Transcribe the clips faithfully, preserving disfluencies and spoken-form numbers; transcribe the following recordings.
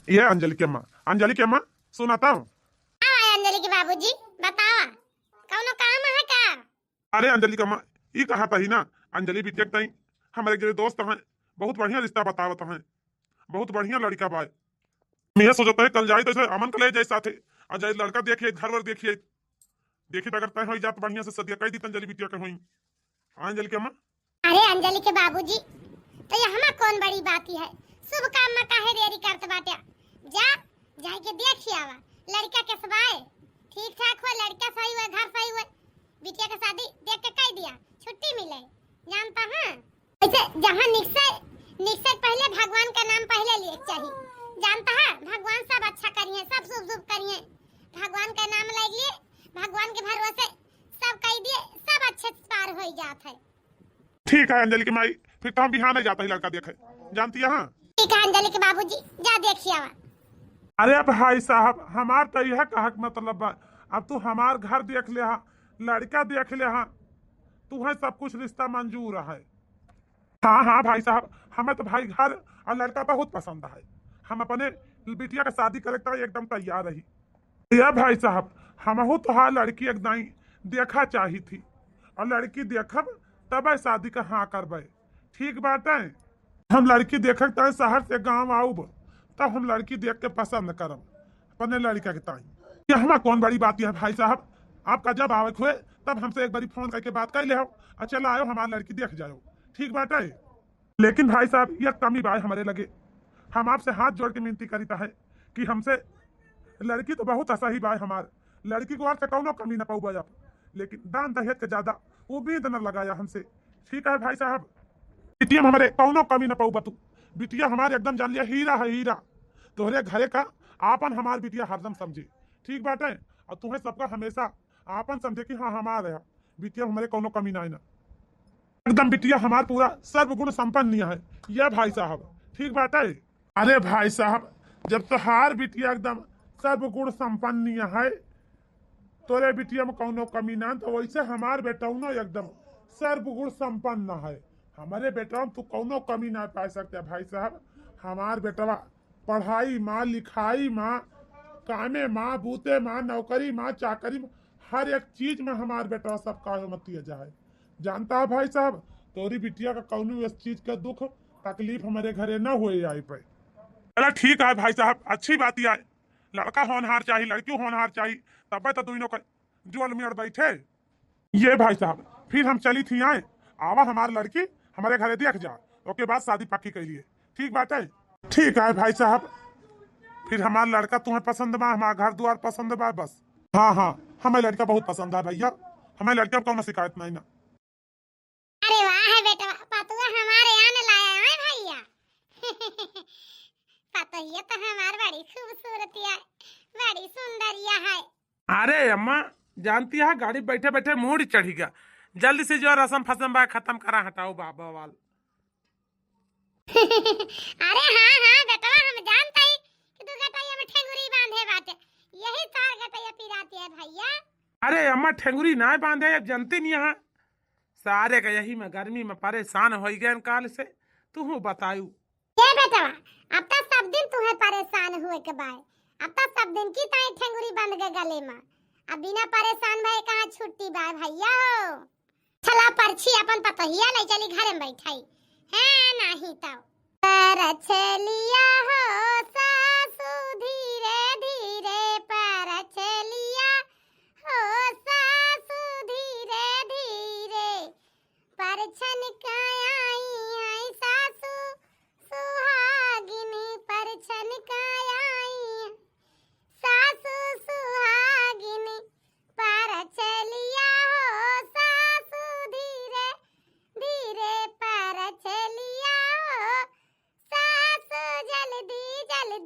ये अंजलि के अम्मा, अंजलि के अम्मा, सुना तो। हाँ, अंजलि के बाबूजी, बतावा, कौनो काम है का? अरे अंजलि के अम्मा, ई कहत ही ना, अंजलि बिटिया के ताई, हमरे जो दोस्त हैं, बहुत बढ़िया रिश्ता बतावत हैं, बहुत बढ़िया लड़का बा। हम ये सोचत है, कल जाई तो इसे अमन के ले जाई साथे, और जाई लड़का देखिए, घर वर देखिए, देखिए तो अगर तय हो जात बढ़िया से सदिया कह दी अंजलि बिटिया के होई। हाँ, अंजलि के अम्मा। अरे अंजलि के बाबूजी, तो ये हमा कौन बड़ी बात है? शुभ काम में काहे देरी करत बाटे? जा, जाए के देख आवा, लड़का कैसे बाए, ठीक ठाक हो, लड़का सही हुए, घर सही हुए, बिटिया के शादी देख के कह दिया, छुट्टी मिले, जानता है। ऐसे जहाँ निकसे, निकसे पहले भगवान का नाम पहले लिए के चाहिए, जानता है, भगवान सब अच्छा करिए, सब शुभ शुभ करिए, भगवान का नाम ले लिए, भगवान के भरोसे सब कह दिए, सब अच्छे से पार हो जात है। ठीक है अंजलि की माई, फिर तो हम बिहान ही जाता ही लड़का देखे, जानती है। हाँ, ठीक है अंजलि के बाबूजी, जा देखिए आवा। अरे भाई साहब, हमार तो यह कहा के मतलब बा, अब तू हमार घर देख ले हा, लड़का देख ले हा, तू है सब कुछ रिश्ता मंजूर है। हाँ हाँ भाई साहब, हमें तो भाई घर और लड़का बहुत पसंद है, हम अपने बिटिया के शादी करे तो एकदम तैयार रही। या भाई साहब, हमहू तोहार लड़की एक दाई देखा चाही थी, और लड़की देखब तब शादी का हाँ करबे, ठीक बाटे। हम लड़की देखब तब शहर से गांव आउब, तब हम लड़की देख के पसंद करब अपने लड़का के ताई। ये हमार कौन बड़ी बात है भाई साहब, आपका जब आवे के होए तब हमसे एक बारी फोन करके बात कर ले हो, और चला आयो हमार लड़की देख जाओ, ठीक बाटे। लेकिन भाई साहब, ये कमी बाय हमारे लगे, हम आपसे हाथ जोड़ के मिनती करीता है कि हमसे लड़की तो बहुत सही बाय हमार, लड़की को आपसे कौनो कमी न पाऊबा आप, लेकिन दान दहेज के ज्यादा उम्मीद न लगाया हमसे, ठीक है भाई साहब। बिटिया में हमारे कौनो कमी न पाऊबा तू, बिटिया हमारे एकदम जान लिया हीरा है, हीरा। तोहरे घरे का आपन हमार बिटिया हरदम समझे, ठीक बाटे। और तुम्हें सबका हमेशा आपन समझे कि हाँ हमार है बिटिया, हमारे कौनो कमी ना है ना। एकदम बिटिया हमार पूरा सर्वगुण संपन्न है, या भाई साहब, ठीक बाटे। अरे भाई साहब, जब तोहार बिटिया एकदम सर्वगुण संपन्न है, तोरे बिटिया में कौनो कमी ना, तो वैसे हमार बेटौनो एकदम सर्वगुण संपन्न है। हमारे बेटवा में तू कौनो कमी ना पा सकते भाई साहब। हमार बेटवा पढ़ाई मा, लिखाई मा, कामे मा, बूते मा, नौकरी मा, चाकरी मा, हर एक चीज में हमार बेटवा सब काहे मतिया जाए। जानता है भाई साहब, तोरी बिटिया का कौनो इस चीज का दुख तकलीफ हमारे घरे न होए आई पे। चला ठीक है भाई साहब, अच्छी बात ही आए, लड़का होनहार चाही, लड़की होनहार चाही, तबे तो दोनों का जोल मेड़ बैठे। ये भाई साहब, फिर हम चली थी आए, आवा हमार लड़की हमारे घरे देख जा, ओके बाद शादी पक्की कर लिए, ठीक बाटे। ठीक है भाई साहब, फिर हमार लड़का तुम्हें पसंद बा, हमार घर द्वार पसंद बा, बस। हाँ हाँ, हमें लड़का बहुत पसंद है भैया, हमें लड़का कौनो शिकायत नहीं ना। अरे वाह है बेटवा, पतुआ हमारे आने लाया है भैया। पतोहिया तो हमार बड़ी खूबसूरतिया, बड़ी सुंदरिया है। अरे अम्मा, जानती है गाड़ी बैठे बैठे मूड चढ़ी गया, जल्दी से जो रसम फसम बा खत्म करा, हटाओ बाबा वाल। अरे हाँ हाँ बेटवा, हम जानते ही कि तू गटैया में ठेंगुरी बांधे बाटे, यही तार गटैया पिराती है भैया। अरे अम्मा, ठेंगुरी ना बांधे, अब जानती नहीं है, सारे का यही में गर्मी में परेशान हो गए काल से, तू बतायू। ये बेटवा, अब तो सब दिन तुम्हें परेशान हुए के बाय, अब तो सब दिन की ताई ठेंगुरी बंध के गले में, अब बिना परेशान भए कहाँ छुट्टी बाय भैया हो। चला परछी अपन पतोहिया ले चली घरे में बैठाई, है नहीं तो। परछलिया हो सासू धीरे धीरे, परछलिया हो सासू धीरे धीरे, परछन का आई आई सासू सुहागिनी, परछन का आई सासू सुहागिनी, परछलिया हो सासू धीरे धीरे, परछलिया हो सासू जल्दी जल्दी।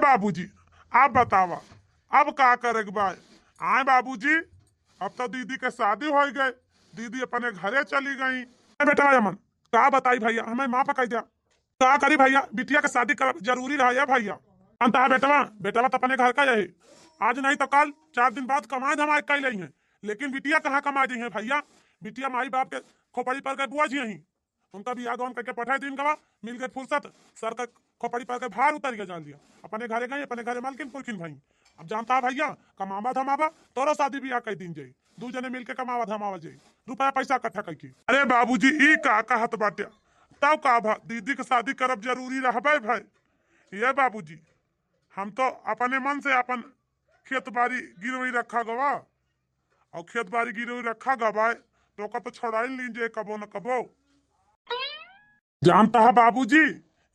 बाबूजी, आप बतावा, अब का करे के बा? आए बाबूजी, अब तो दीदी के शादी होइ गए, दीदी अपने घरे चली गई। ए बेटवा यमन, का बताई भैया, हमें माफ कर दिया। का करी भैया, बिटिया के शादी करब जरूरी रहा है भैया। अंतः बेटवा, बेटवा तो अपने घर का यही, आज नहीं तो कल चार दिन बाद कमाए धमाए कई लेई है, लेकिन बिटिया कहाँ कमाए दी है भैया? बिटिया माई बाप के खोपड़ी पर के बुआ जी यही, उनका बियाह गवन करके पठाए दिन गवा, मिल गए फुर्सत, सर का खोपड़ी पर के भार उतर गया जान लिया, अपने घरे गई, अपने घरे मालकिन पुरखिन भई। अब जानता है भैया, कमावा धमावा, तोरो शादी बियाह कर दिन जाई, दू जने मिलके कमावा धमावा जाई, रुपया पैसा इकट्ठा करके। अरे बाबूजी, ई का कहत बाटे? तब का भा, दीदी के शादी करब जरूरी रहबे भाई। ये बाबूजी, हम तो अपने मन से अपन खेत बाड़ी गिरवी रखा गवा, और खेत बाड़ी गिरवी रखा गवा, तो ओका तो छोड़ाई लीन जे कबो न कबो। जानता है बाबूजी,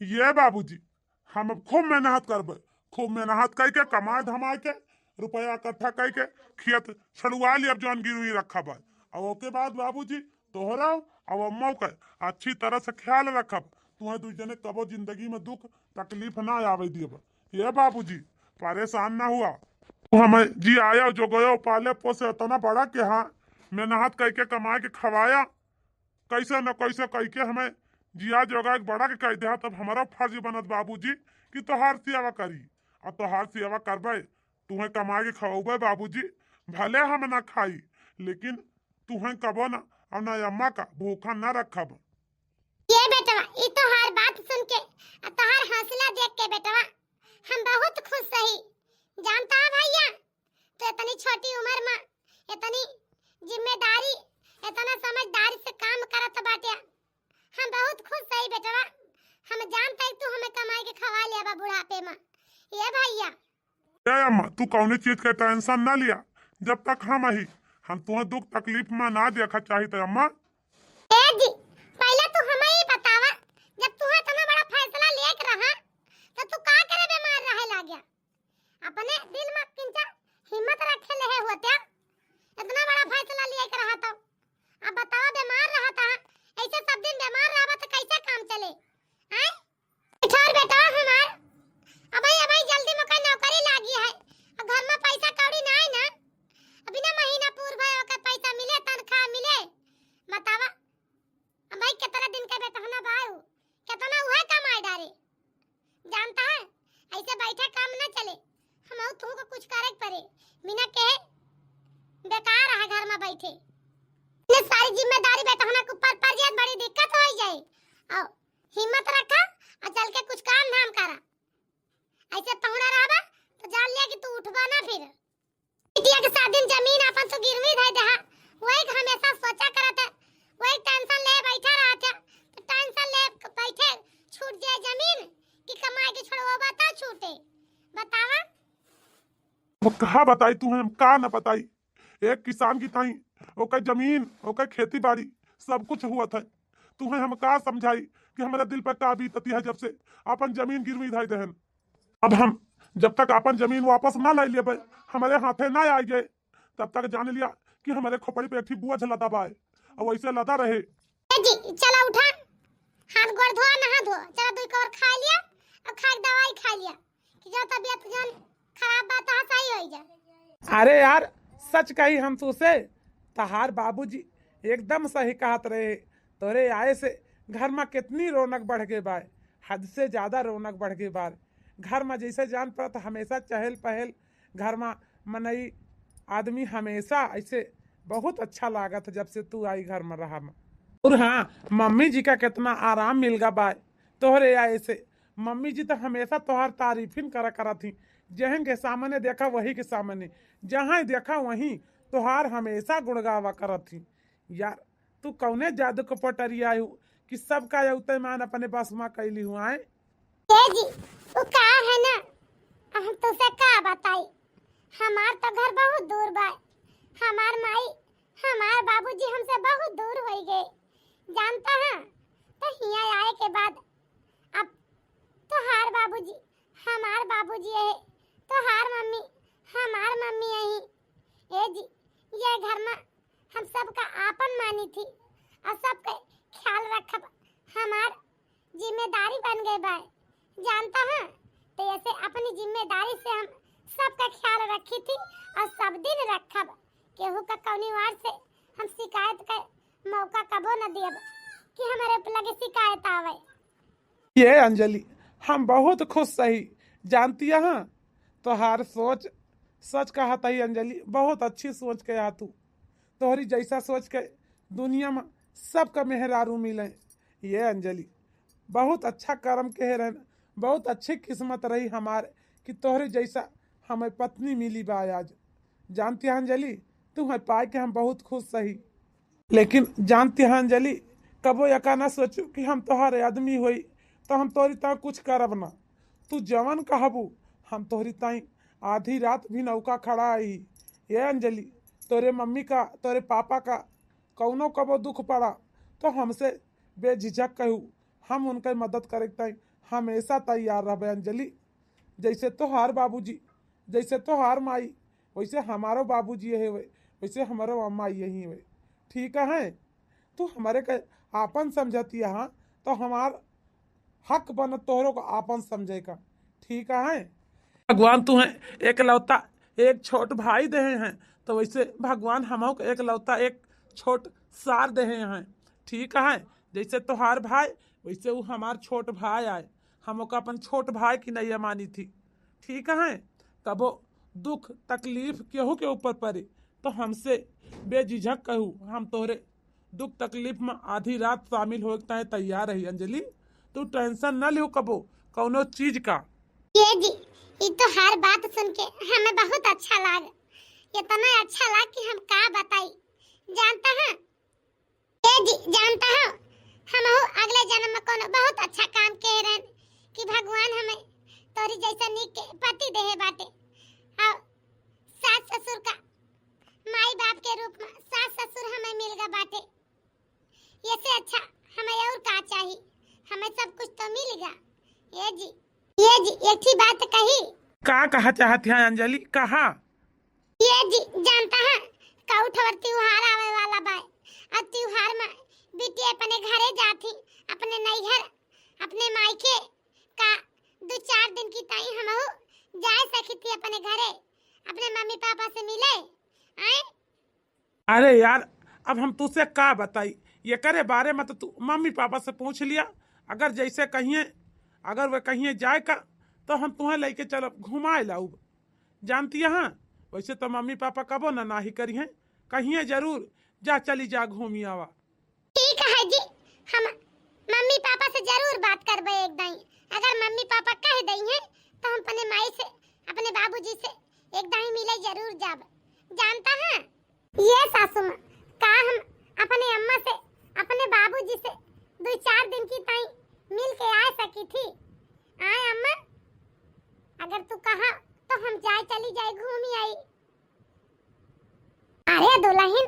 ये बाबूजी, हम अब खूब मेहनत करबे, खूब मेहनत करके कमाए धमाए के रुपया इकट्ठा करके खेत छुड़वा लियब जौन गिरवी रखा बा। और ओके बाद बाबूजी, तोहरा और अम्मा के अच्छी तरह से ख्याल रखब। तुम्हें दू जने कबो जिंदगी में दुख तकलीफ ना आवे दियब। ये बाबूजी, परेशान ना हुआ। तू हमें जी आया जो गयो पाले पोसे इतना बड़ा के, हाँ, मेहनत करके कमाए के खवाया, कैसे न कैसे कह के हमें जिया जोगा एक बड़ा के कह दिया, तब हमारा फर्ज बनत बाबूजी कि तोहार सेवा करी। और तोहार सेवा करबे, तुहें कमा के खवाबे बाबूजी, भले हम ना खाई, लेकिन तुहें कबो ना और ना अम्मा का भूखा ना रखब। ये बेटवा, ई तोहार बात सुन के और तोहार हौसला देख के बेटवा, हम बहुत खुश हई। जानता है भैया, तो इतनी छोटी उम्र में इतनी जिम्मेदारी, इतना समझदारी से काम करत बाटे। हम बहुत खुश हई बेटवा, हम जानत हई तू हमें कमाई के खवा लेबा बुढ़ापे में। ये भैया। ए अम्मा, तू कौने चीज के टेंशन ना लिया, जब तक हम अही, हम तुम्हें दुख तकलीफ में ना देखा चाहित अम्मा। ए जी, पहले तू हमें ही बतावा, जब तू इतना बड़ा फैसला लेके रहा, तो तू का करे बीमार रहे लाग्या? अपने दिल में किंचा हिम्मत रखे ले है होत्या, इतना बड़ा फैसला लेके रहा तो। अब बतावा, बीमार रहा था, ऐसे सब दिन बीमार रहा तो कैसे काम चले? हैं? ठहर बेटा हमार, अबे अबे जल्दी में कोई नौकरी लागी है, और घर में पैसा कौड़ी ना है ना, अभी ना महीना पूर भय ओकर पैसा मिले, तनख्वाह मिले, बतावा। अबे कितना दिन के बेटहना बा उ, कितना उहे कमाए डारे। जानता है, ऐसे बैठे काम ना चले, हम तू को कुछ करे के पड़े, बिना कहे बेकार है घर में बैठे। इतने सारी जिम्मेदारी बेटहना के ऊपर पड़ जाए, बड़ी दिक्कत हो जाए। और हिम्मत रखा और चल के कुछ काम धाम करा। ऐसे पहुड़ा रहबा तो जान लिया कि तू उठबा ना फिर। बिटिया के शादी में जमीन अपन तो गिरवी धर दे हा, वही के हमेशा सोचा करत है, वही टेंशन ले बैठा रहत है। तो टेंशन ले बैठे छूट जाए जमीन कि कमाए के छोड़वा बता छूटे, बतावा। अब कहा बताई तुम्हें, हम का न बताई। एक किसान की ताई ओकर जमीन, ओकर खेती बाड़ी सब कुछ हुआ था। तुम्हें हम का समझाई कि हमारे दिल पर का बीतती है जब से अपन जमीन गिरवी धर देहन। अब हम जब तक अपन जमीन वापस ना लाई लेबे, हमारे हाथे ना आई जाए, तब तक जान लिया कि हमारे खोपड़ी पे एक ठे बोझ लदा बाए, और वैसे लदा रहे। ए जी, चला उठा, हाथ गोड़ धोआ, नहा धोआ, चला दुई कौर खा लिया, और खा के दवाई खा लिया, कि जो तबीयत जौन खराब बा, तोहार सही होई जा। अरे यार, सच कही हम तुसे, तहार बाबूजी एकदम सही कहत रहे। तोरे आए से घर में कितनी रौनक बढ़ गई बा, हद से ज्यादा रौनक बढ़ गई बा। घर में जैसे जान पड़त, हमेशा चहल पहल, घर में मनई आदमी हमेशा ऐसे बहुत अच्छा लागत जब से तू आई घर में रहा में। और हाँ, मम्मी जी का कितना आराम मिल गा बा तोहरे आए से। मम्मी जी तो हमेशा तोहार तारीफिन करा करत ही, जहन के सामने देखा वही के सामने, जहाँ देखा वहीं तोहार हमेशा गुणगावा करत ही। यार, तू कौने जादू के पटरी आई हूँ कि सबका यौते मान अपने बस में कैली हूँ आए? ए जी, उ का है ना, हम तुसे का बताई, हमार तो घर बहुत दूर बा, हमार माई, हमार बाबूजी हमसे बहुत दूर होई गए, जानता है, तो हियाँ आए के बाद अब तोहार बाबूजी हमार बाबूजी है, तोहार मम्मी हमार मम्मी है। ए जी, ये घर में हम सबका आपन मानी थी और सबके ख्याल रखब हमार जिम्मेदारी बन गए बा। जानता है, तो ऐसे अपनी जिम्मेदारी से हम सबका ख्याल रखी थी और सब दिन रखब। केहू का कौनी वार से हम शिकायत का मौका कबो न दियब कि हमारे लगे शिकायत आवे। ये अंजलि, हम बहुत खुश सही, जानती है, तोहार सोच, सच कहत ही अंजलि, बहुत अच्छी सोच के आ तू। तोहरी जैसा सोच के दुनिया में सबका मेहरारू मिले। ये अंजलि, बहुत अच्छा कर्म के रहन, बहुत अच्छी किस्मत रही हमार कि तोहरे जैसा हमें पत्नी मिली बा आज। जानती है अंजलि, तुम्हें पाए के हम बहुत खुश सही। लेकिन जानती है अंजलि, कबो एका ना सोचू कि हम तोहारे आदमी होई तो हम तोहरी ताई कुछ करब ना। तू जवन कहबू, हम तोहरी ताई आधी रात भी नौका खड़ा आई। ये अंजलि, तोरे मम्मी का, तोरे पापा का कौनो कबो दुख पड़ा तो हमसे बेझिझक कहू, हम उनके मदद करे के ताई हमेशा तैयार रहबे अंजलि। जैसे तोहार बाबूजी, जैसे तोहार माई, वैसे हमारो बाबूजी यही हुए, वैसे हमारो अम्मा यही हुए। ठीक है, तू हमारे के आपन समझती है, तो हमार हक बनत तोहरो को आपन समझे का। ठीक है, भगवान तुहें एकलौता एक छोट भाई देहे हैं, तो वैसे भगवान हमहू के एकलौता एक छोट सार देहे हैं। ठीक है, जैसे तोहार भाई, वैसे वो हमार छोट भाई आए, हम ओका अपन छोट भाई की नैया मानी थी। ठीक है, कबो दुख तकलीफ केहू के ऊपर पड़े तो हमसे बेझिझक कहू, हम तोहरे दुख तकलीफ में आधी रात शामिल होए के ताई तैयार रही। अंजलि, तू टेंशन न लियो कबो कौनो चीज का। ये जी, ई तो हर बात सुन के हमें बहुत अच्छा लाग, इतना अच्छा लाग कि हम का बताई। जानता है, ए जी, जानता हो, हमहू अगले जन्म में कोनो बहुत अच्छा काम के रहन कि भगवान हमें तोरी जैसा नीक के पति देहे बाटे, और सास ससुर का माई बाप के रूप में सास ससुर हमें मिल गा बाटे। ये से अच्छा हमें और का चाही, हमें सब कुछ तो मिल गा। ए जी, ए जी, एक ही बात कही। का कहा चाहत है अंजलि, कहा? ये जी, जानता है, काऊ ठवर त्योहार आवे वाला बाय। अब त्योहार में बिटिया अपने घरे जाती, अपने नैहर, अपने मायके का दो चार दिन की ताई हमहू जाए सकी थी अपने घरे, अपने मम्मी पापा से मिले। आए? अरे यार, अब हम तुझसे का बताई, ये करे बारे में तो तू मम्मी पापा से पूछ लिया। अगर जैसे कहिए, अगर वे कहिए जाए का, तो हम तुम्हें लेके चलब, घुमाए लाउब। जानती है, वैसे तो मम्मी पापा कबो ना नाही करी हैं, कहिए जरूर, जा चली जा घूमी आवा। ठीक है जी, हम मम्मी पापा से जरूर बात करबे एक दाई। अगर मम्मी पापा कह दई हैं तो हम अपने माई से, अपने बाबूजी से एक दाई मिले जरूर जाब। जानता है, ये सासू माँ, का हम अपने अम्मा से, अपने बाबूजी से दो चार दिन की ताई मिल के आ सकी थी? आए अम्मा, अगर तू कहा तो हम जाए, चली जाए, घूमी आई। अरे दुलहिन,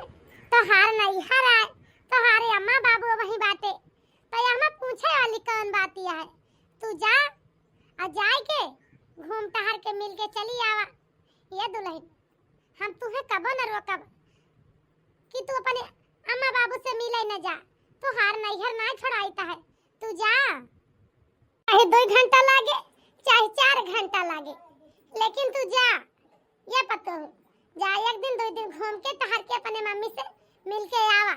तोहार नैहर आए, तोहारे अम्मा बाबू वहीं बाटे, तो यहाँ पूछे वाली कौन बात है? तू जा, और जाए के घूम टहर के मिल के चली आवा। ये दुलहिन, हम तुहे कबो न रोकब कि तू अपने अम्मा बाबू से मिले न जा, तोहार नैहर ना छोड़ाइत है, तू जा। चाहे दो घंटा लागे, चाहे चार घंटा लागे, लेकिन तू जा। ये पतोहू, जा एक दिन दो दिन घूम के टहर के अपने मम्मी से मिल के आवा।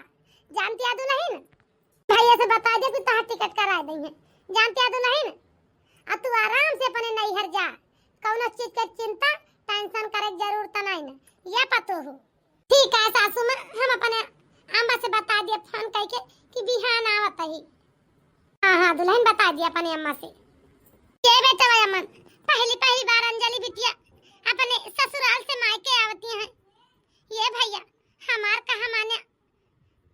जानती है दुलहिन, भैया से बता दे कि तोहार टिकट करा दई है। जानती है दुलहिन, अब तू आराम से अपने नैहर जा, कौनो चीज के चिंता, टेंशन करे के जरूरत नहीं न। ये पतोहू। ठीक है सासू माँ, हम अपने अम्मा से बता दिए फोन करके कि बिहान आवत ही। हाँ हाँ दुलहिन, बता दिए अपने अम्मा से। ये बेटवा अमन, पहली पहली बार अंजलि बिटिया अपने ससुराल से मायके आवती हैं। ये भैया हमार कहा माने,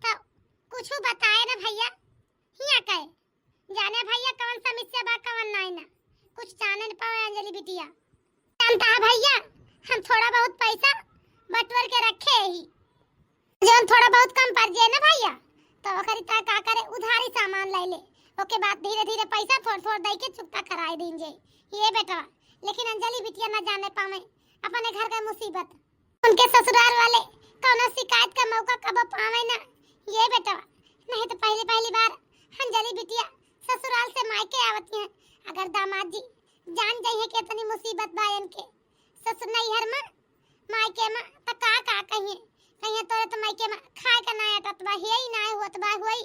तो कुछ बताए ना भैया, हिया कहे जाने भैया कौन समस्या बा, कौन नाई ना, कुछ जाने न पावे अंजलि बिटिया। जानता है भैया, हम थोड़ा बहुत पैसा बटोर के रखे ही, जौन थोड़ा बहुत कम पड़ जाए ना भैया, तो ओकरी ता का करे, उधारी सामान ले ले, ओके बाद धीरे धीरे पैसा थोड़ थोड़ दे के चुकता कराए दीन जाए। ये बेटवा, लेकिन अंजलि बिटिया ना जाने पावे अपने घर का मुसीबत। उनके ससुराल वाले कौनो शिकायत का मौका कबो पावे ना। ये बेटवा, नहीं तो पहली पहली बार अंजलि बिटिया ससुराल से मायके आवती हैं। अगर दामाद जी जान जइहे केतनी मुसीबत बा इनके। ससुर नैहर मा, मायके मा, त का का कहिए? कहिए तोरे त मायके मा खाए का ना अटत बा, हेई ना होत बा, होई।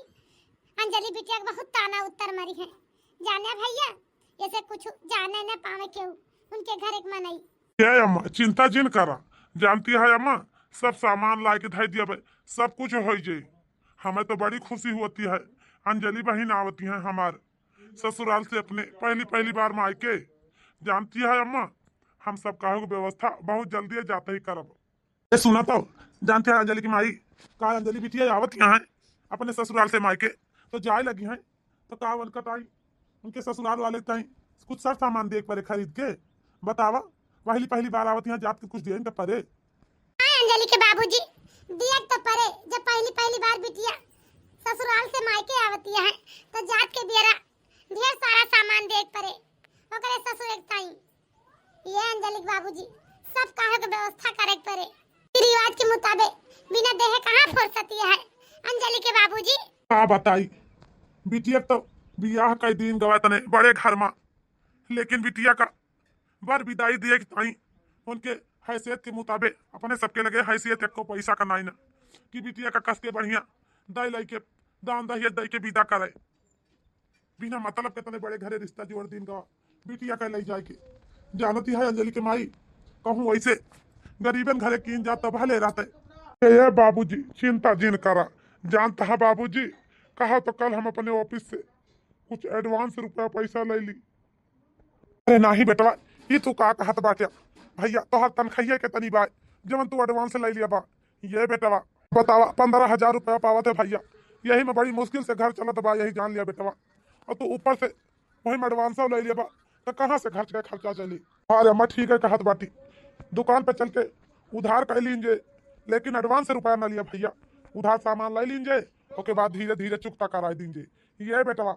अंजलि बिटिया के बहुत ताना उत्तर मरी है। जाने भैया, ऐसे कुछ जाने न पावे केहू, उनके घर एक मनई। ए अम्मा, चिंता जिन करा। जानती है अम्मा, सब सामान ला के धई दिया बे, सब कुछ हो जाई। हमें तो बड़ी खुशी होती है, अंजलि बहिन आवती है हमार ससुराल से अपने पहली पहली बार मायके। जानती है अम्मा, हम सब काहे के व्यवस्था बहुत जल्दी जाते ही करब। ए सुना तो, जानती है अंजलि की माई, का अंजलि बिटिया आवत यहाँ है अपने ससुराल से मायके, तो जाए लगी हैं, तो का उनका ताई, उनके ससुराल वाले ताई कुछ सर सामान देख परे खरीद के। बतावा, पहली पहली बार आवत यहाँ, जात के कुछ देन तो परे। हाँ अंजलि के बाबूजी, दिया तो परे, जब पहली पहली बार बिटिया ससुराल से मायके आवती है, तो जात के बेरा ढेर सारा सामान देख परे ओकरे ससुर एक ताई। ये अंजलि के बाबूजी, सब काहे के व्यवस्था करे के परे। रीति रिवाज के मुताबिक बिना देहे कहाँ फुर्सत है अंजलि के बाबूजी। का बताई, बिटिया तो बियाह कई दिन गवा तने बड़े घर मा, लेकिन बिटिया का बर विदाई दिए के ताई उनके हैसियत के मुताबिक अपने सबके लगे हैसियत एको पैसा का नाई ना कि बिटिया का कस के बढ़िया दई लई के दान दहेज दई के विदा करे। बिना मतलब के तने बड़े घरे रिश्ता जोड़ दीन गवा, बिटिया के लई जाए के। जानती है अंजलि के माई, कहूँ वैसे गरीबन घरे कीन जा तब हले रहते। ए बाबूजी, चिंता जिन करा। जानता है बाबूजी, कहा तो कल हम अपने ऑफिस से कुछ एडवांस रुपया पैसा ले ली। अरे नाही बेटवा, ई तू का कहत बाटे? भैया, तोहर तनखाइये के तनी बा, जवन तू एडवांस ले लिया बा। ये बेटवा, बतावा, पन्द्रह हजार रुपया पावत है भैया, यही में बड़ी मुश्किल से घर चलत बा, यही जान लिया बेटवा। और तू ऊपर से वही में एडवांस ले लिया बा, तो कहाँ से घर के खर्चा चली? अरे अम्मा, ठीक है कहत बाटी, दुकान पे चल के उधार कर लीन जे, लेकिन एडवांस से रुपया ना लिया भैया, उधार सामान ले लीन जे, ओके बाद धीरे धीरे चुकता कराई दीन जे। ये बेटवा,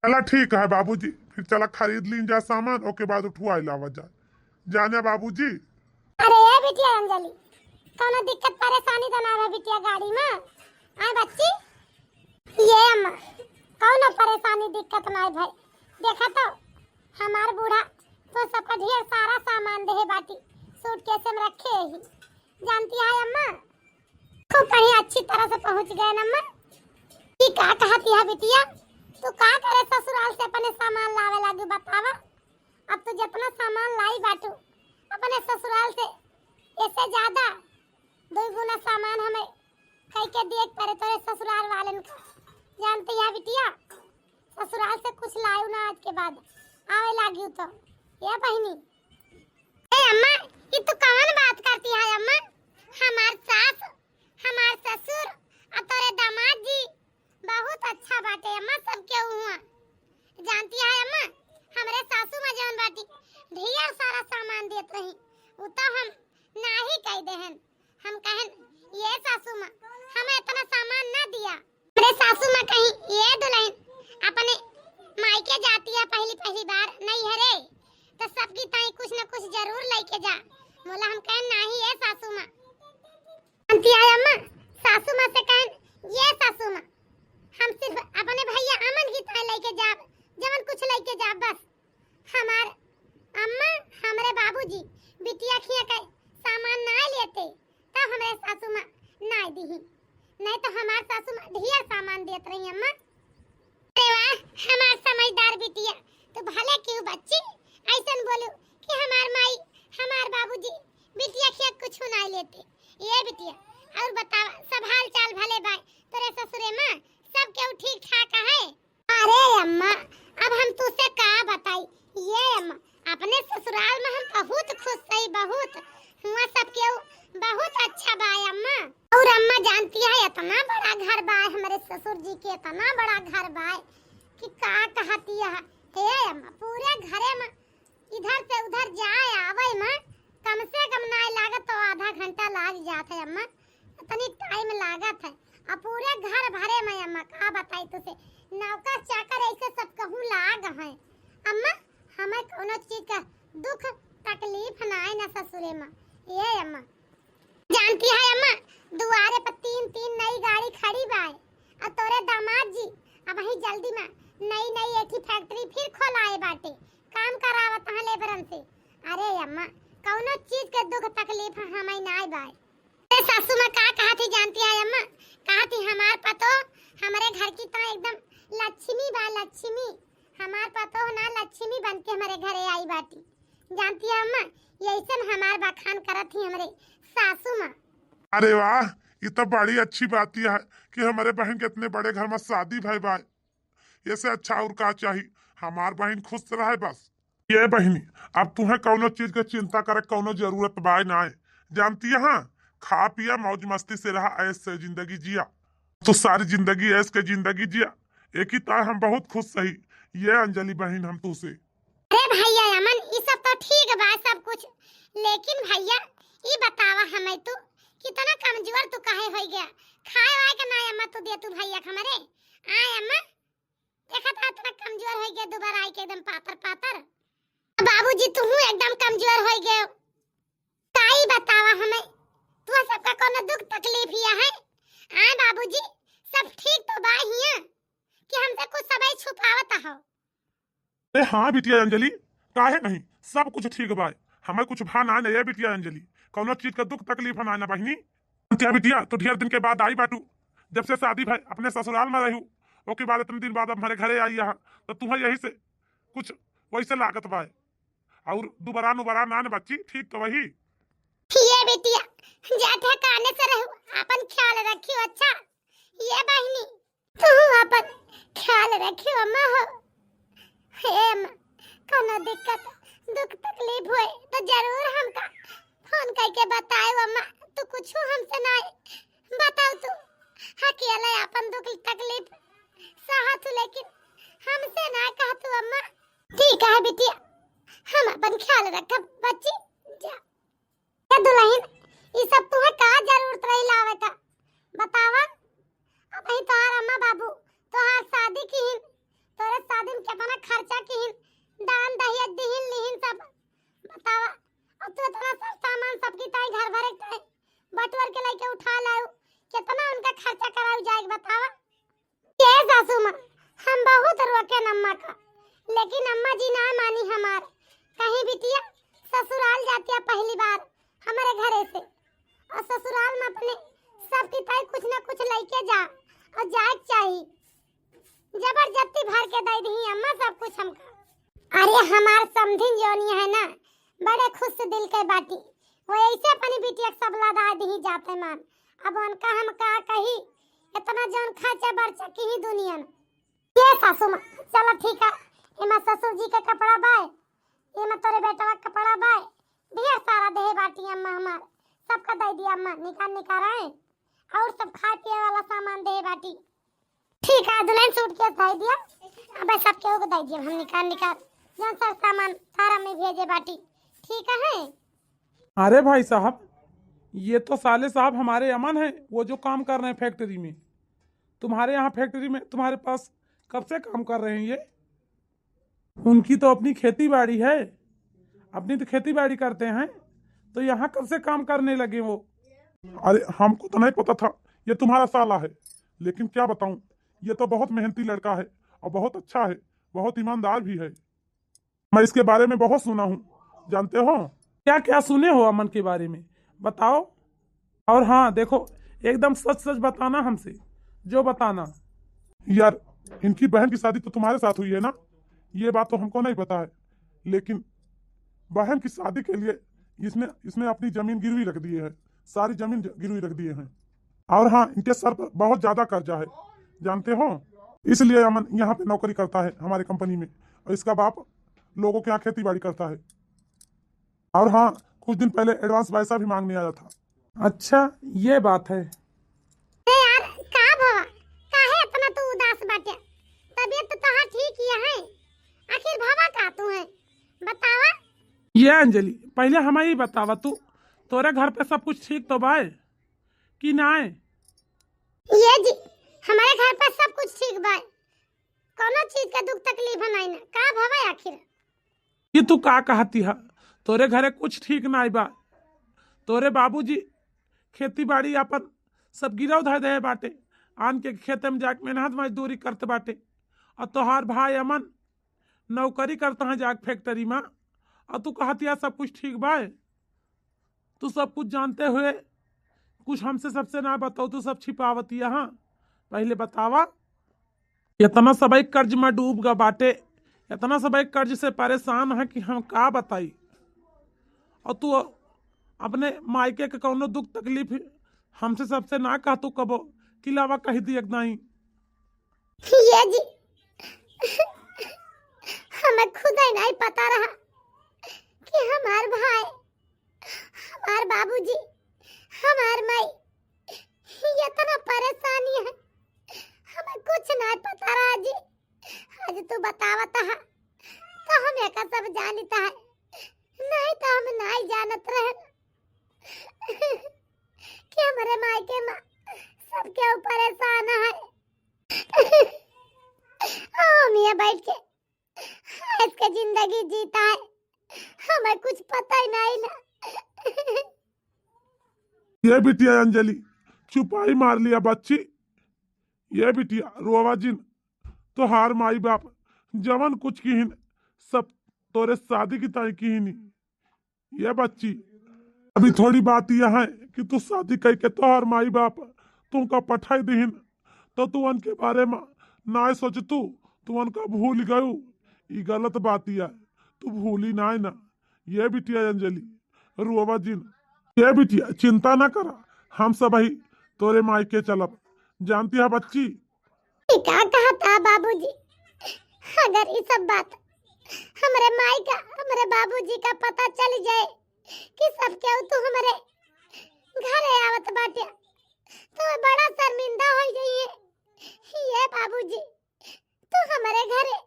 चला ठीक है बाबूजी, फिर चला खरीद लीन जा सामान, ओके बाद उठवाई लावा जा। जाने बाबूजी। अरे ए बिटिया अंजलि, कौनो दिक्कत परेशानी तो ना रहे बिटिया गाड़ी में? आए बच्ची, ये अम्मा, कौनो परेशानी दिक्कत ना है भाई। देखा तो हमार बूढ़ा तो सबका ढेर सारा सामान देहे बाटी, सूटकेस में रखे ही। जानती है अम्मा, खूब बढ़िया अच्छी तरह से पहुँच गए अम्मा। ई का कहती है बिटिया, तू का करे ससुराल से अपने सामान लावे लागी बतावा? अब तू जितना सामान लाई बाटू अपने ससुराल से, ऐसे ज्यादा दो गुना सामान हमें कई के दिए के परे तोरे ससुराल वालन का। जानती है बिटिया, ससुराल से कुछ लायू ना आज के बाद, आवे लागियो तो। ये बहिनी। ए अम्मा, ये तू कौन बात करती है अम्मा? हमार सास, हमार ससुर और तोरे दामाद जी बहुत अच्छा बाटे अम्मा, सबके हुआ। जानती है अम्मा, हमरे सासू माँ जवन बाटी ढेर सारा सामान देत रही, उ तो हम नाही कह देहन। हम कहन, ये सासू माँ, हमें इतना सामान ना दिया। हमरे सासू माँ कहीं, ये दुल्हन अपने मायके जाती है पहली पहली बार नैहरे, तो सबकी ताई कुछ न कुछ जरूर लेके जा। मोला हम कहन, नाही ये सासू माँ। जानती है अम्मा, सासू माँ से कहन, ये सासू माँ, हम सिर्फ अपने भैया अमन की ताई लेके जाब, जवन कुछ लेके जाब बस। हमार अम्मा, हमरे बाबूजी बिटिया खिया के सामान ना लेते, तब हमरे सासू माँ ना दीही, नहीं तो हमार सासू माँ ढेर सामान देत रही अम्मा। अरे वाह, हमार समझदार बिटिया, तू भले क्यों बच्ची, ऐसन बोलू कि हमार माई, हमार बाबूजी बिटिया खिया कुछ ना लेते। ये बिटिया, और बतावा, सब हाल चाल भले बाय तोरे ससुरे माँ, सब केहू ठीक ठाक है? अरे अम्मा, अब हम तुसे का बताई, ये अम्मा, अपने ससुराल में हम बहुत खुश हई, बहुत। हुआ सब केहू बहुत अच्छा बा अम्मा। और अम्मा जानती है, इतना बड़ा घर बा हमरे ससुर जी के, इतना बड़ा घर बा कि का कहती है। हे अम्मा, पूरे घरे में इधर से उधर जाए आवे में कम से कम नाय लागत तो आधा घंटा लाग जात है अम्मा, इतनी टाइम लागत है। अब पूरे घर भरे में अम्मा का बताई तुसे, नौकर चाकर ऐसे सब कहूँ लाग है अम्मा। हमें कोनो चीज का दुख तकलीफ नाय ना ससुरे में। ये अम्मा जानती है अम्मा, दुआरे पर तीन तीन नई गाड़ी खड़ी बाय, और तोरे दामाद जी अब ही जल्दी में नई नई एक ही फैक्ट्री फिर खोलाए बाटे, काम करावत हैं सासू माँ का कहत ही जानती है अम्मा? कहत ही, "हमार पतो हमरे घर की तो एकदम लक्ष्मी बा, लक्ष्मी। हमार पतो ना लक्ष्मी बन के हमरे घरे आई बाटी।" जानती है अम्मा, यैसन हमार बखान करत ही हमरे सासू माँ। अरे वाह, ये तो बड़ी अच्छी बात यह है कि हमरे बहन के इतने बड़े घर में शादी भई बा। ये से अच्छा और का चाही? हमार बहिन खुश रहे बस। ये बहिनी, अब तुहे कौनो चीज के चिंता करे कौनो जरूरत बाय नाय। जानती है, खा पिया, मौज मस्ती से रहा, ऐश से जिंदगी जिया। तू सारी जिंदगी ऐश के जिंदगी जिया। एक ही ताय हम बहुत खुश सही। ये अंजलि बहिन हम तुसे। अरे भैया अमन, ई सब तो ठीक बा सब कुछ, लेकिन भैया ई बतावा हमें तू, कितना कमजोर तू काहे होई गया? खाए वाए के ना अम्मा तू दे तू भैया के हमरे। आए अम्मा, देखा था इतना कमजोर होई गया, दोबारा आई के एकदम पातर पातर। बाबूजी तू एकदम कमजोर होई गए। ताई बतावा हमें, तू सबका कोनो दुख तकलीफ हिया है? आए बाबूजी, सब ठीक तो बा हिया कि हमसे कुछ सबई छुपावत हो? अरे हाँ बिटिया अंजलि, काहे नहीं, सब कुछ ठीक बा। हमें कुछ भा ना नहीं है बिटिया अंजलि, कौनो चीज का दुख तकलीफ ना ना बहिनी। क्या बिटिया, तू ढेर दिन के बाद आई बाटू, जब से शादी भई अपने ससुराल में रहू, ओके बाद इतने दिन बाद अब हमारे घरे आई यहाँ, तो तुम्हें यही से कुछ वैसे लागत बा। और दुबारा नुबारा ना न बच्ची, ठीक तो वही। ये बिटिया, जा ठिकाने से रहू, अपन ख्याल रखियो, अच्छा? ये बहिनी, तू अपन ख्याल रखियो अम्मा हो। हे अम्मा, कोनो दिक्कत, दुख तकलीफ होए तो जरूर हमका फोन करके बताओ अम्मा। तू कुछ हमसे ना बताओ, तू अकेले अपन दुख तकलीफ सहत हूँ, लेकिन हमसे ना कहतू अम्मा। ठीक है बिटिया, हम अपन ख्याल रखब बच्ची, जा। ए दुल्हन, ई सब तुहे का जरूरत रही लावे का? बतावा, अबही तोहार अम्मा बाबू तोहार शादी किहिन, तोरे शादी में केतना खर्चा किहिन, दान दहेज दिहिन लिहिन सब। बतावा, अब तू इतना सब सामान सबकी ताई घर भरे के ताई बटोर के लेके उठा लाऊ, केतना उनका खर्चा कराऊ जाए के बतावा? ए सासू माँ, हम बहुत रोकेन अम्मा का, लेकिन अम्मा जी ना मानी हमार। कहीं बिटिया ससुराल जातिया पहली बार हमरे घरे से, और ससुराल में अपने सबकी ताई कुछ ना कुछ लेके जा, और जाए के चाही। जबरदस्ती भर के दे दही अम्मा सब कुछ हमका। अरे हमार समधिन जोनी है ना, बड़े खुश दिल के बाटी, वो ऐसे अपनी बिटिया के सब लदा दही जाते मान। अब उनका हम का कही, इतना जौन खर्चा बर्चा की ही दुनिया में। ये सासू माँ, चलो ठीक है, एमा ससुर जी के कपड़ा बाय, एमा तोरे बेटवा के कपड़ा बाय, ढेर सारा देहे बाटी अम्मा हमार, सबका दे दिया अम्मा, निकाल निकाल आए, और सब खाए पिए वाला सामान देहे बाटी। ठीक है, दुल्हन सूटकेस दे दिया, अब सब केहू के दे दिया, हम निकाल निकाल, जौन सब सामान तारा में भेजे बाटी, ठीक है। अरे भाई साहब, ये तो साले साहब हमारे अमन हैं, वो जो काम कर रहे हैं फैक्ट्री में। तुम्हारे यहाँ फैक्ट्री में तुम्हारे पास कब से काम कर रहे हैं ये? उनकी तो अपनी खेती बाड़ी है, अपनी तो खेती बाड़ी करते हैं, तो यहाँ कब से काम करने लगे वो? अरे हमको तो नहीं पता था ये तुम्हारा साला है, लेकिन क्या बताऊं, ये तो बहुत मेहनती लड़का है और बहुत अच्छा है, बहुत ईमानदार भी है। मैं इसके बारे में बहुत सुना हूँ, जानते हो? क्या क्या सुने हो अमन के बारे में, बताओ। और हाँ देखो, एकदम सच सच बताना हमसे, जो बताना। यार, इनकी बहन की शादी तो तुम्हारे साथ हुई है ना, ये बात तो हमको नहीं पता है, लेकिन बहन की शादी के लिए इसने इसने अपनी जमीन गिरवी रख दी है, सारी जमीन ज- गिरवी रख दिए हैं। और हाँ, इनके सर पर बहुत ज्यादा कर्जा है, जानते हो, इसलिए अमन यहाँ पे नौकरी करता है हमारे कंपनी में, और इसका बाप लोगों के यहाँ खेती बाड़ी करता है। और हाँ, कुछ दिन पहले एडवांस पैसा भी मांगने आया था। अच्छा, ये बात है। ए यार, का भवा, काहे इतना तू उदास बाटे? तबीयत तो तोहार ठीक ही है, आखिर भवा का तू है, बतावा। ये अंजलि, पहले हमें ही बतावा, तू, तोरे घर पे सब कुछ ठीक तो बाय कि नाय? ये जी, हमारे घर पे सब कुछ ठीक बाय, कोनो चीज का दुख तकलीफ नहीं ना। का भवा आखिर? ये तू का कहती है? तोरे घरे कुछ ठीक नाय बा। तोरे बाबूजी खेती बाड़ी अपन सब गिरव धर दे बाटे, आन के खेते में जाके मेहनत मजदूरी करत बाटे, और तोहार भाई अमन नौकरी करता है जाके फैक्ट्री में, और तू कहती है सब कुछ ठीक बाय। तू सब कुछ जानते हुए कुछ हमसे सबसे ना बताओ, तू सब छिपावतिया। हाँ, पहिले बतावा। इतना सबई कर्ज में डूब गा बाटे, इतना सबई कर्ज से परेशान है कि हम का बताई। और तू अपने मायके के कौनो दुख तकलीफ हमसे सबसे ना कह तू कबो, कि लावा कह दी एक दाई। ये जी, हमें खुद ही नहीं पता रहा कि हमार भाई, हमार बाबूजी, हमार माई, ये इतना परेशानी है, हमें कुछ नहीं पता रहा जी। आज तू बतावत है तो हम एक सब जानित है, नहीं तो हम नहीं जानत रहन कि हमारे मायके में सब केहू परेशान है। हम ये बैठ के ऐस के जिंदगी जीता है, हमें कुछ पता ही नहीं ना। ये बिटिया अंजलि, चुपाई मार लिया बच्ची। ये बिटिया रोवा जिन, तोहार माई बाप जवन कुछ किहिन, सब तोरे शादी की ताई किहिनी। ये बच्ची, अभी थोड़ी बात यह है कि तू शादी करके तोहार माई बाप तुमका पठाई दिहिन, तो तू उनके बारे में ना सोचतू, तू उनका भूल गयू। ई गलत बात यह है, तू भूली ना ना। ये बिटिया अंजलि, रोवा जिन। ये बिटिया, चिंता ना करा, हम सबही तोरे मायके चलब। जानती है बच्ची, ई का कहता बाबूजी? अगर ई सब बात हमरे माई का, हमरे बाबूजी का पता चल जाए कि सब केहू तू हमरे घरे आवत बाटे, तो बड़ा शर्मिंदा हो जाइए। ये बाबूजी, तू हमरे घरे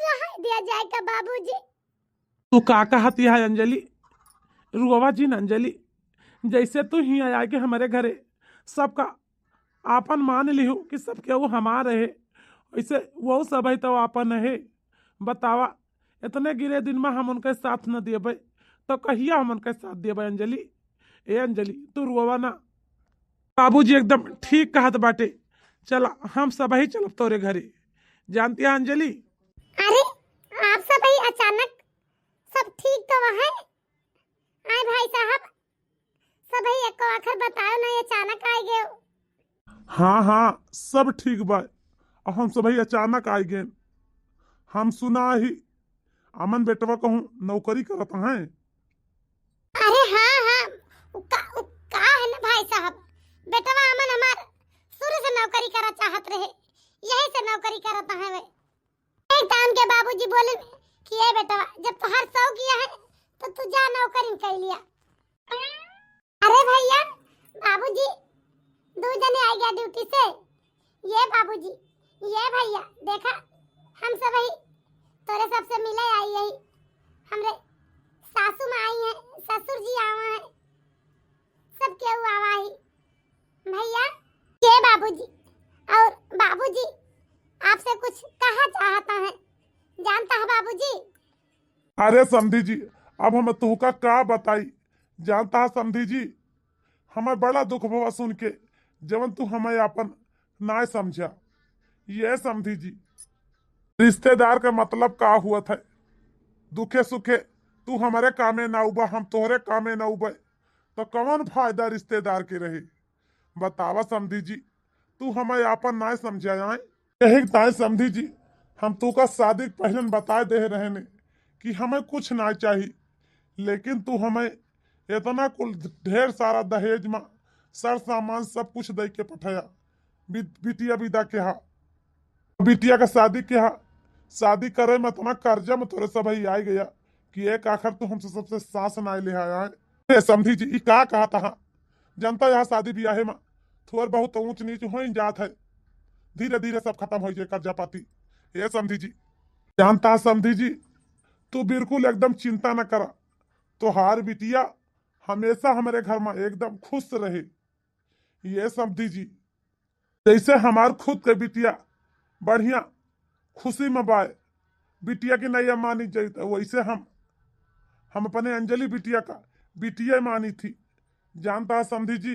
रह दिया जाए का बाबूजी? तू का कहत है अंजलि? रुआवा जिन अंजलि, जैसे तू हियाँ आके हमरे घरे सबका आपन मान लिहू कि सब केहू हमार है, वैसे वो सब है तो आपन है। बतावा, इतने गिरे दिन में हम उनके साथ न देबे, तो कहिया हम उनके साथ देबे अंजलि? ए अंजलि, तू रुआवा ना, बाबूजी एकदम ठीक कहत बाटे। चला, हम सबही चलब तोरे घरे। जानती है अंजलि? अरे, आप सबही अचानक, सब ठीक तो है? आए भाई साहब, सबही एको आखर बताओ ना, अचानक आए गए। हाँ, हाँ, सब ठीक बा। और हम सबही अचानक आए गए। हम सुना ही अमन बेटवा कहूँ नौकरी करत हैं। अरे हाँ, हाँ, उ का, उ का है ना भाई साहब, बेटवा अमन हमार शुरू से नौकरी करा चाहत रहे, यही से नौकरी करत है वे। एक दान के बाबूजी बोले कि ए बेटवा, जब तोहार शौक यह है, तो तू जा नौकरी कर लिया। अरे भैया, बाबूजी, दो जने आ गया ड्यूटी से। ये बाबूजी, ये भैया, देखा, हम सबही तोरे सबसे मिले आई है। हमरे सासू माँ आई है, ससुर जी आवा है, सब केहू आवा है। भैया, ये बाबूजी, और बाबूजी आपसे कुछ कहा चाहता है, जानता है बाबूजी? अरे समधी जी, अब हम तुहका का बताई, जानता है समधी जी, हमें बड़ा दुख भवा सुन के, जवन तू हमें आपन नाय समझा। ये समधी जी, रिश्तेदार का मतलब का हुआ था? दुखे सुखे तू हमारे कामे ना उबा, हम तोहरे कामे ना उबे, तो कौन फायदा रिश्तेदार के रहे? बतावा समधी जी, तू हमें आपन नाय समझा आए। यही ताय समधी जी, हम तू का शादी के पहले बताए दे रहे ने कि हमें कुछ ना चाहिए, लेकिन तू हमें इतना कुल ढेर सारा दहेज में सर सामान सब कुछ दे के पठाया। बि-, बिटिया विदा के हा, बिटिया का शादी के हा, शादी करे में इतना कर्जा में तोरे सब ही आ गया कि एक आखर तू हमसे सबसे सास ना ले आया है। ए समधी जी, ई का कहा था? जनता यहाँ शादी ब्याहे में थोड़ बहुत तो ऊंच नीच हो ही जात है, धीरे धीरे सब खत्म हो जाए कर्जा पाती। ए समधी जी, जानता है समधी जी, तू बिल्कुल एकदम चिंता न करा, तोहार बिटिया हमेशा हमारे घर में एकदम खुश रहे। ये समधी जी, जैसे हमार खुद के बिटिया बढ़िया खुशी में बाय, बिटिया की नैया मानी जाइत, वैसे हम, हम अपने अंजलि बिटिया का बिटिया मानी थी। जानता है समधी जी,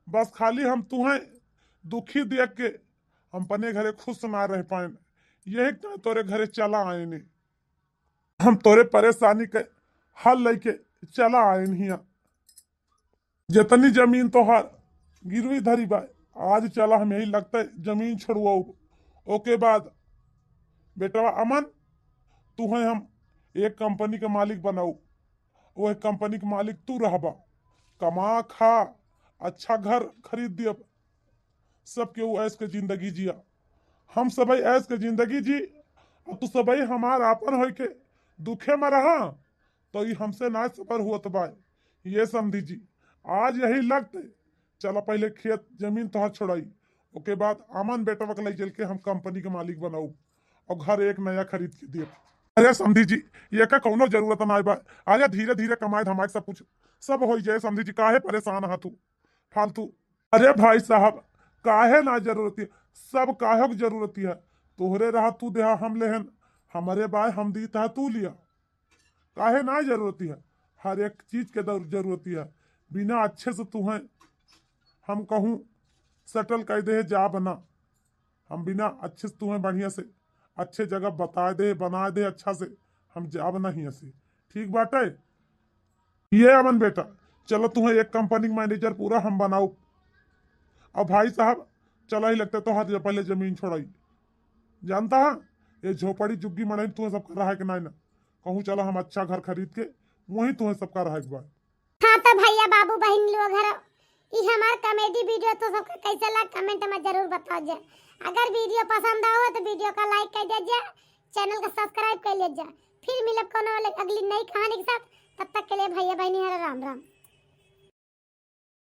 बस खाली हम तुहें दुखी देख के हम अपने घरे खुश ना रह पाए, यही तो तोरे घरे चला आए ने। हम तोरे परेशानी के हल लेके चला आए हिया। जितनी जमीन तोहार गिरवी धरी बा। आज चला हम यही लगते जमीन छोड़वाउब। ओके बाद बेटवा अमन, तुहैं हम एक कंपनी के मालिक बनाउब। वह कंपनी के मालिक तू रहबा। कमा खा, अच्छा घर खरीद दियब। सब केहू ऐश के जिंदगी जिया। हम सबई ऐश के जिंदगी जी, और तू सबई हमार आपन होई के दुखे में रहा, तो ई हमसे ना सबर हुअत बा। ये समधी जी, आज यही लगते चला पहले खेत जमीन तोहर छोड़ाई, ओके बाद अमन बेटवा के लई चल के हम कंपनी के मालिक बनाउब और घर एक नया खरीद के देब। अरे समधी जी, ये का कौनो जरूरत ना बा। अरे धीरे धीरे कमाए धमाए सब कुछ सब हो जाए समधी जी, काहे परेशान हा तू फालतू? अरे भाई साहब, काहे ना जरूरत है, सब काहे की जरूरत है। तोहरे रहा तू देहा हम लेहन, हमारे बाय हम दीत है तू लिया। काहे ना जरूरत है, हर एक चीज के दर-, जरूरत है। बिना अच्छे से तुहें हम कहूँ सेटल कर दे जाब ना, हम बिना अच्छे से तुहें बढ़िया से अच्छे जगह बता दे, बना दे अच्छा से, हम जाब ना हियाँ से। ठीक बाटे? ये अमन बेटा, चलो तुहें एक कंपनी के मैनेजर पूरा हम बनाउब। अब भाई साहब, चला ही लगते तोहर पहले जमीन छोड़ाई। जानता है, ये झोपड़ी जुग्गी मड़ई तुहें सबका रहे के नाई ना। कहूँ चला हम अच्छा घर खरीद के वहीं तुहें सबका रहे के बा। हाँ तो भैया बाबू बहिन लोग हर, ई हमार कॉमेडी वीडियो तो सबका कैसे लग कमेंट में जरूर बताओ जा। अगर वीडियो पसंद आओ तो वीडियो का लाइक कर दे जा, चैनल का सब्सक्राइब कर ले जा। फिर मिलब कोनो अगली नई कहानी के साथ। तब तक के लिए भैया बहिनी हर राम राम।